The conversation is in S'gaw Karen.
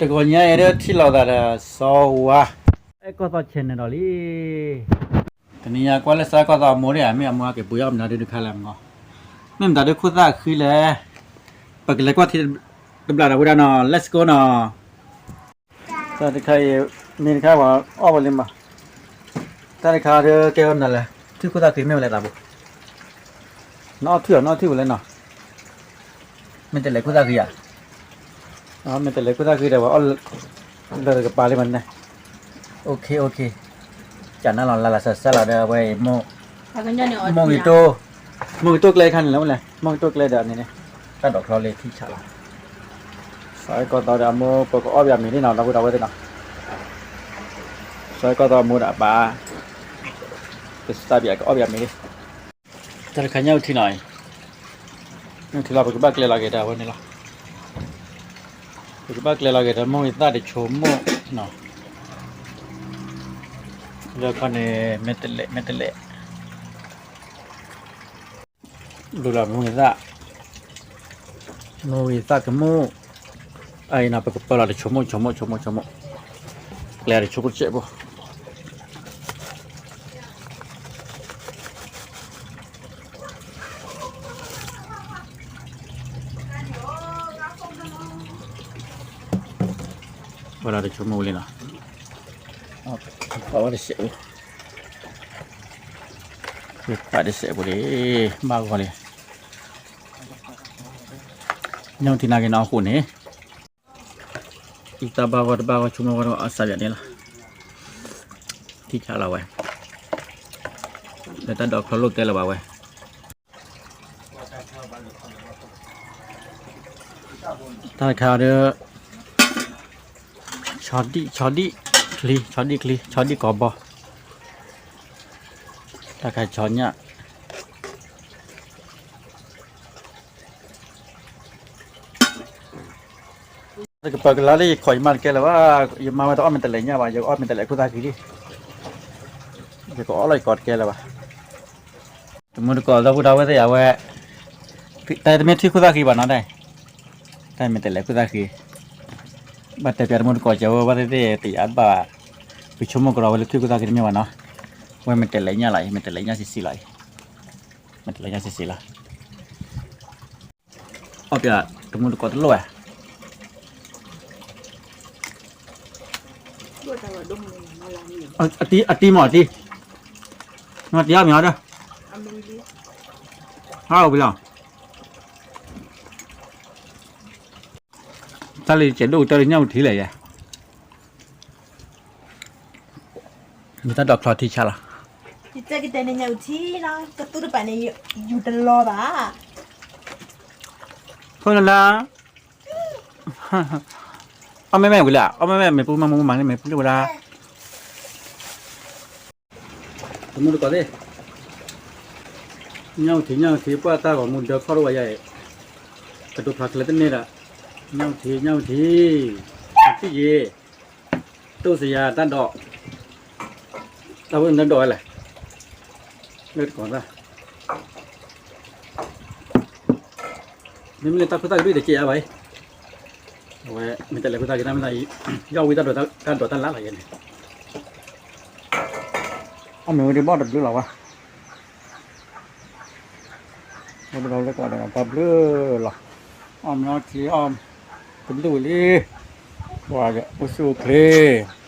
တဂီၤညါအံၤဒၣ်ထံၣ်လိာ်သးဒီးစီၤဝါ အဲၣ်ကီၢ်သီ channel ဒီးလံ. တနံၤညါကွၢ်လၢစီၤအဲၣ်ကီၢ်သီအမိၢ်ဒၣ်ဧါ, မ့ၢ်အမိၢ်ဟဲက့ၤပှ့ၤအီၣ်မနုၤဒုတခါလဲၣ်မနီၤ. မ့ၢ်မတၤဒုခိၣ်သၣ်ဃံလဲၣ်. ပကလဲၤကွၢ်ထံတဘျီဒီးဝဲဒၣ်နီၤ, let's go နီၤ. တၢ်တခါအံၤ မ့ၢ်တခါဝဲအီၣ်ဝဲလံမး. တၢ်တခါဒုကဲဝဲမနုၤလဲၣ်, ထွံၣ်ခိၣ်သၣ်ဃံမ့ၢ်ဝဲလဲၣ်သးပူၤ. နအီၣ်ထွံၣ်အီၤ နအီၣ်ထွံၣ်ဝဲလဲၣ်နီၤ. မ့ၢ်တလဲၤခိၣ်သၣ်ဃံဧါ. မ့ၢ်တလဲၤခိၣ်သၣ်ဃံဒီး ဝဲအီၣ်လၢတကပၤလံမးန့ၣ်. OK OK. ကနၣ်လီၤလၢလၢစဲးစဲးလီၤဒီး အဝဲအံၤ မိၢ်ဂ့ၤတိၢ်, မိၢ်ဂ့ၤတိၢ်ကျဲခါန့ၣ်လီၤဝဲလဲၣ်, မိၢ်ဂ့ၤတိၢ်ကျဲဒီးန့ၣ်န့ၣ် တၢ်ဒိးချီလၢထံဆးလီၤ. စီၤအဲၣ်ကီၢ်သီဒီးအမိၢ် ပကအီၣ်ဘၣ်မ့ၤန့ၣ်နီၤ ဒီပုၢ်ဒီဝဲၢ်သ့ၣ်နီၤ. စီၤအဲၣ်ကီၢ်သီအမိၢ်ဒီးအပၢ် ကစၢ်ဘၣ်ကအီၣ်ဘၣ်မ့ၤန့ၣ်. တၢ်တခါညၣ်အုၣ်ထံနီၤ, ညၣ်အုၣ်ထံလီၤ ပကဘၣ်ကျဲလီၤက့ၤဒီးအဝဲန့ၣ်လီၤ. ပကဘၣ်ကျဲလီၤက့ၤဒီးမိၢ်ဂ့ၤသၣ်တဆိကမိၣ်နီၤ. လၢခီန့ၣ် မ့ၢ်တလဲၤ မ့ၢ်တလဲၤ ဒိလီၤမိၢ်ဂ့ၤသၣ်, မိၢ်ဂ့ၤသၣ်ကမိၣ်, အအံၤနီၤ ပကပၢလီၤတဆိကမိၣ် ဆိကမိၣ် ဆိကမိၣ် ဆိကမိၣ်, ကျဲတဆိကမိၣ်တစဲးဖိ. ဝဲဒၣ်တဆိကမိၣ်ဝဲလံနီၤ, ပာ်ဝဲတစဲးဖိ, ပာ်တစဲးဖိလံ, ဘၣ်ဂီၤလံ. ညၣ်အုၣ်ထံနာ်က့ၤနီၤအဃိန့ၣ် အံသၣ်ဘၣ်ဂီၢ်တဘၣ်ဂီၢ် ဆိကမိၣ်ဂီၢ်တဘၣ်အီၣ်စးယၤန့ၣ်လီၤ. ထံဆးလီၤဝဲ, လၢတၢ်ဒိးချီလိာ်တဲလၢၤဘၣ်ဝဲ. တၢ်တခါဒီး ဆီဒံၣ် ဆီဒံၣ်ချံ ဆီဒံၣ်ချံ ဆီဒံၣ်ကီၤဘီ, တၢ်ခါဆီညၣ် တကပၤကလါလၢယခိးယမါတကဲလၢၤဘၣ်, ယမါဝဲတအီၣ်မ့ၢ်တလဲၤညၣ်ဘၣ်, ယကအီၣ်မ့ၢ်တလဲၤခိၣ်သၣ်ဃံလံ, ယကအီၣ်လီၤယကိးတကဲလၢၤဘၣ်. တမူတကိးဒီပုၢ်ဒီဝဲၢ်သ့ၣ်အဝဲ, တၢ်တမ့ၢ်ထွံၣ်ခိၣ်သၣ်ဃံဘၣ်နီၤ, တၢ်မ့ၢ်တလဲၤခိၣ်သၣ်ဃံ, ဘၣ်တဲပၠးတမူတကိးကဲဝဲဘၣ်သ့ၣ်သ့ၣ် တယာ်ဘၣ်, ပဆိကမိၣ်ကဒီးဝဲလၢထွံၣ်ခိၣ်သၣ်ဃံတမ့ၢ်ဘၣ်နီၤ, ဝဲမ့ၢ်တလဲၤညၣ်လီၤအံၤ မ့ၢ်တလဲၤညၣ်ဆံးဆံးလီၤအံၤ, မ့ၢ်တလဲၤညၣ်ဆံးဆံးလီၤ. အီၣ်ပၠးတမူတကိးတလိၣ်ဧါ, အတံၤ အတံၤမ့ၢ်အတံၤ, မ့ၢ်တံၤအီၣ်မ့ၢ်အီၤဒီး, ဟါအိၣ်ပလီၤ, တၢ်လၢယကဲဒိၣ်ကတၢၢ်လၢညၣ်အုၣ်ထံလဲၣ်ယဲ, မ့ၢ်တၢ်ဒိးချီထံဆးလီၤ. ယတဲကတဲန့ၣ်ညၣ်အုၣ်ထံလီၤ, ကသူတပာ်န့ၣ် ယူၤတလီၤဘၣ်. ဖိလၢလၢ, အီၣ်မ့ၢ်မ့ၢ်ဝံၤလၢ, အီၣ်မ့ၢ်မ့ၢ်မ့ၢ်ပူမၤမူမၤန့ၣ် မ့ၢ်ပူလၢဝဲဒၣ်. တမူတကိးသ့ၣ်, ညၣ်အုၣ်ထံ ညၣ်အုၣ်ထံ ပှၢ်တၢ်ဂီၤမူဒၢခီၣ်တဝဲယဲအံၤ, ကတိၤဖျါချၢတန့ၢ်ဒီး, ညၣ်အုၣ်ထံ ညၣ်အုၣ်ထံ, ထံယ့ၤ, တိၢ်စယၤတၢ်ဒိး, တၢ်ဝဲနဒိးဝဲလဲၣ်, လၢတကိးသၣ် မ့မ့ၢ်လၢတၢ်ခိၣ်သၣ်ကဒုၣ်တကဲအါဘၣ်အံၤ, အဝဲမ့ၢ်တလဲၤခိၣ်သၣ်က့ၤတၢ်မ့ၢ်သးအံၤ, ယီၢ်ဝံတၢ်ဒိးတၢ်လၢ်လီၤယဲန့ၣ်, အီၣ်မ့ၢ်ဝဲဒၣ်ဘီၣ်တဘျုးလီၤဝဲ, ဘီၣ်တဘျုးလီၤ, အီၣ်မ့ၢ်အီထံအီၣ်တဘျုးဝံၤလံ, ပှၤအိၣ်ဆူၣ်အိၣ်ချ့